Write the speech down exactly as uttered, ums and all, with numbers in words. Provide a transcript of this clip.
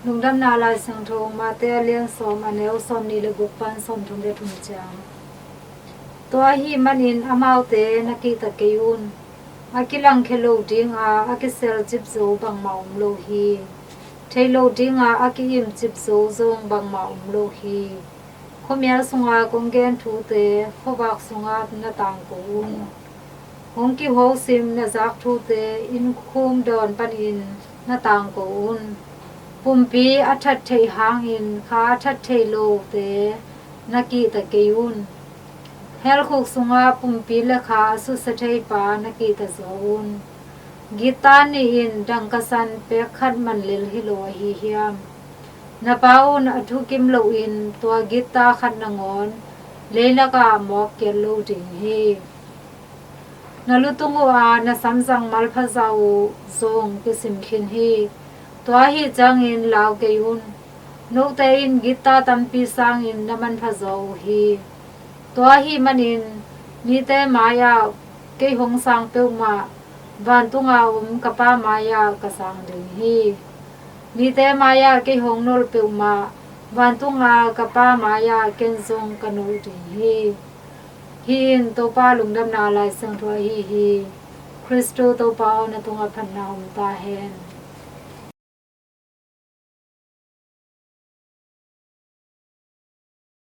Lungdamna Lai Siangtho, Mate a lian sawm, a neu sawmnih le guk pan sawmthum le thum ciang. Tua ahih manin amaute na kihta kei un. A kilangkhia lo dinga a kisel cip zo bangmah om lo hi. Theih lo dinga a ki-im cip zo zong bangmah om lo hi. Khuamial sunga kong gen thute khuavak sungah na tangko un. Hong kihosim na zak thute innkhum dawn panin na tangko un. Pumpi a that theih hangin kha a that thei lote na kihta kei un. Helkhuk sungah pumpi le kha a susia thei pa na kihta zaw un. Gitta nih in dangka san pek khat man lel hi lo ahi hiam? Na pa un a thukim loin tua gitta khat nangawn leilakah mawk kiat lo ding hi. Na lutung uh a na samzang malpha zah uh zong kisim khin hi. Tua ahih ciangin lau kei un. Note in gitta tampi sangin na manpha zaw uh hi. Tua ahih manin mite mai-ah kei hong sang peuhmah vantunga om ka Pa mai-ah ka sang ding hi. Mite mai-ah kei hong nolh peuhmah vantunga ka Pa mai-ah ken zong ka nolh ding hi. Hih in Topa Lungdamna Lai Siangtho ahi hi. Khristu Topa aw, na tungah phatna om ta hen.